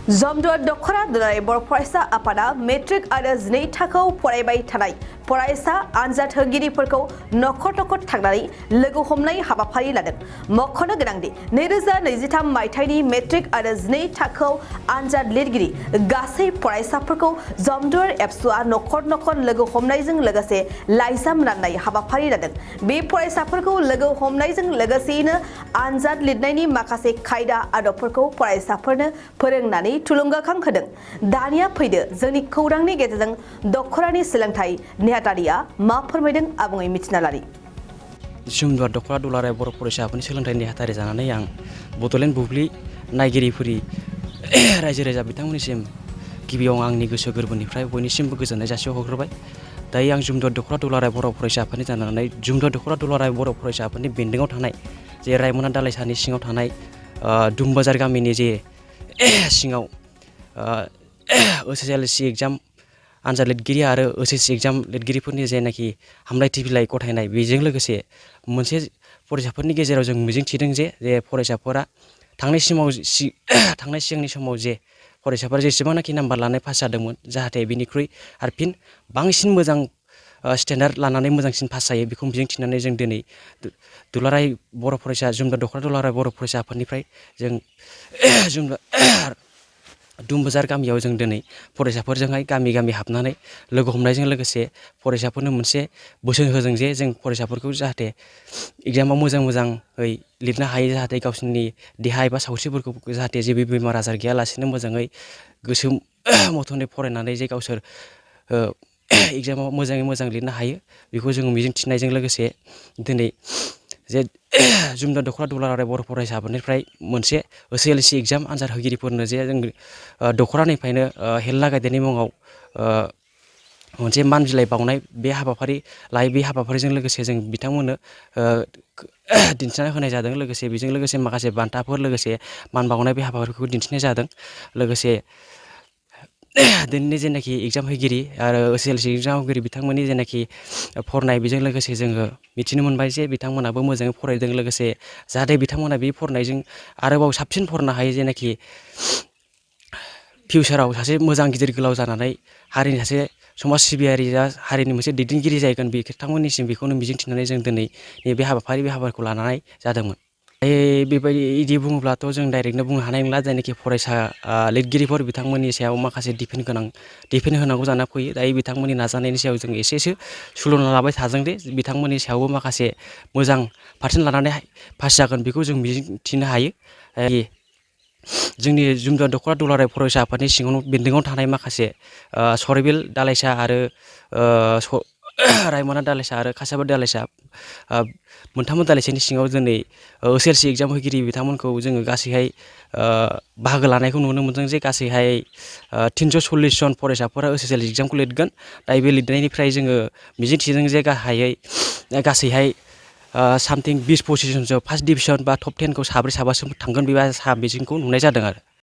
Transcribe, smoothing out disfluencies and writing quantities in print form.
जमदुवार दखरा दुलाराय बर' फरायसा आफादा मेट्रिक आरो 2 थाखोआव फरायबाय थानाय फरायसा आनजाद होगिरिफोरखौ नखर नखर थांनानै लोगो हमनाय हाबाफारि लादों। मख'नो गोनांदि 2023 मायथाइनि मेट्रिक आरो 2 थाखोआव आनजाद लिरगिरि गासै फरायसाफोरखौ जमदुवार एबसुआ नखर नखर लोगो हमनायजों लोगोसे लाइजाम राननाय हाबाफारि लादों। बे फरायसाफोरखौ लोगो हमनायजों लोगोसेयैनो आनजाद लिरनायनि माखासे खायदा आदबफोरखौ फरायसाफोरनो फोरोंनानै थुलुंगाखां होदों। दानिया फैदो जोंनि खौरांनि गेजेरजों दखरानि सोलोंथाइ नेहाथारिया मा फोरमायदों आबुङै मिथिना लानि। जमदुवार दखरा दुलाराय बर' फरायसा आफादनि सोलोंथाइ नेहाथारि जानानै आं बड'लेण्ड बुब्लि नायगिरिफोरनि रायजो राजा बिथांमोननिसिम गिबियाव आंनि गोसो गोरबोनिफ्राय बयनिसिमबो गोजोननाय जासिहरग्रोबाय। दायो आं जमदुवार दखरा दुलाराय बर' फरायसा आफादनि जानानै जमदुवार दखरा दुलाराय बर' फरायसा आफादनि बेन्दोङाव थानाय जे रायमना दालाइसानि सिङाव थानाय दुमबाजार गामिनि जे सिङाव OSSLC एग्जाम आनजाद लिरगिरि आरो OSSC एग्जाम लिरगिरिफोरनि जेनाखि हामलायथि बिलाइ गथायनाय बेजों लोगोसे मोनसे फरायसाफोरनि गेजेराव जों मिजिंथिदों जे फरायसाफोरा थांनाय सिगांनि समाव जे फरायसाफोरा जेसेबांनाखि नाम्बार लानाय पास जादोंमोन जाहाथे बिनिख्रुइ आरो फिन बांसिन मोजां स्टेन्डार्ड लानानै मोजांसिन पास जायो बेखौ मिजिंथिनानै जों दिनै दुलाराय बर' फरायसा जमदुवार दखरा दुलाराय बर' फरायसा आफादनिफ्राय जों दुमबाजार गामियाव जों दिनै फरायसाफोरजोंहाय गामि गामि हाबनानै लोगो हमनायजों लोगोसे फरायसाफोरनो मोनसे बोसोन होदों जे जों फरायसाफोरखौ जाहाथे एग्जामाव मोजाङै लिरनो हायो, जाहाथे गावसोरनि देहा एबा सावस्रिफोरखौ जाहाथे जेबो बेमार आजार गैयालासेनो मोजाङै गोसो मथनै फरायनानै जे गावसोर एग्जामाव मोजाङै मोजां लिरनो हायो बेखौ जों मिजिंथिनायजों लोगोसे दिनै जे जमदुवार दखरा दुलाराय बर' फरायसा आफादनिफ्राय मोनसे OSSLC एग्जाम आनजाद होगिरिफोरनो जे जों दखरानिफ्रायनो हेल्ला गायदेरनि मुङाव मोनसे मान बिलाइ बावनाय बे हाबाफारि लायो। बे हाबाफारिजों लोगोसे जों बिथांमोननो दिन्थिना होनाय जादों। लोगोसे बेजों लोगोसे माखासे बान्थाफोर लोगोसे मान बावनाय बे हाबाफारिखौ दिन्थिनाय जादों। लोगोसे दिनैनि जेनाखि एग्जाम होगिरि आरो OSSLC एग्जाम होगिरि बिथांमोननि जेनाखि फरायनाय बेजों लोगोसे जोङो मिथिनो मोनबाय जे बिथांमोनाबो मोजाङै फरायदों। लोगोसे जाहाथे बिथांमोना बे फरायनायजों आरोबाव साबसिन फरायनो हायो, जेनाखि फिउचाराव सासे मोजां गिदिर गोलाव जानानै हारिनि सासे समाज सिबियारि हारिनि मोनसे दैदेनगिरि जागोन बिथांमोननिसिम बेखौनो मिजिंथिनानै जों दिनै बे हाबाफारिखौ लानाय जादोंमोन। बेबायदि बुङोब्लाथ' जों डाइरेक्टनो बुंनो हानाय नंला, जायनाखि फरायसा लिरगिरिफोर बिथांमोननि सायाव माखासे डिफेन्ड होनांगौ जाना फैयो। दायो बिथांमोननि नाजानायनि सायाव जों एसेसो सुलुंना लाबाय थादों दे बिथांमोननि सायावबो माखासे मोजां पारसेन्ट लानानै पास जागोन बेखौ जों मिजिंथिनो हायो। जोंनि जमदुवार दखरा दुलाराय फरायसा आफादनि सिङाव बेन्दोङाव थानाय माखासे सराइबिल दालाइसा आरो रायमना दालाइसा आरो कासाइबारि दालाइसा मोनथामबो दालाइसानि सिङाव दिनै OSSLC एग्जाम होगिरि बिथांमोनखौ जोङो गासैहाय बाहागो लानायखौ नुनो मोनदों जे गासैहाय 340 जन फरायसाफोरा OSSLC एग्जामखौ लिरगोन। दायो बे लिरनायनिफ्राय जोङो मिजिंथिदों जे गासैहाय सामथिं 20-25 जनसो फार्स्ट डिभिजन बा टप 10खौ साब्रै साबासो थांगोन बे मिजिंखौ नुनाय जादों आरो।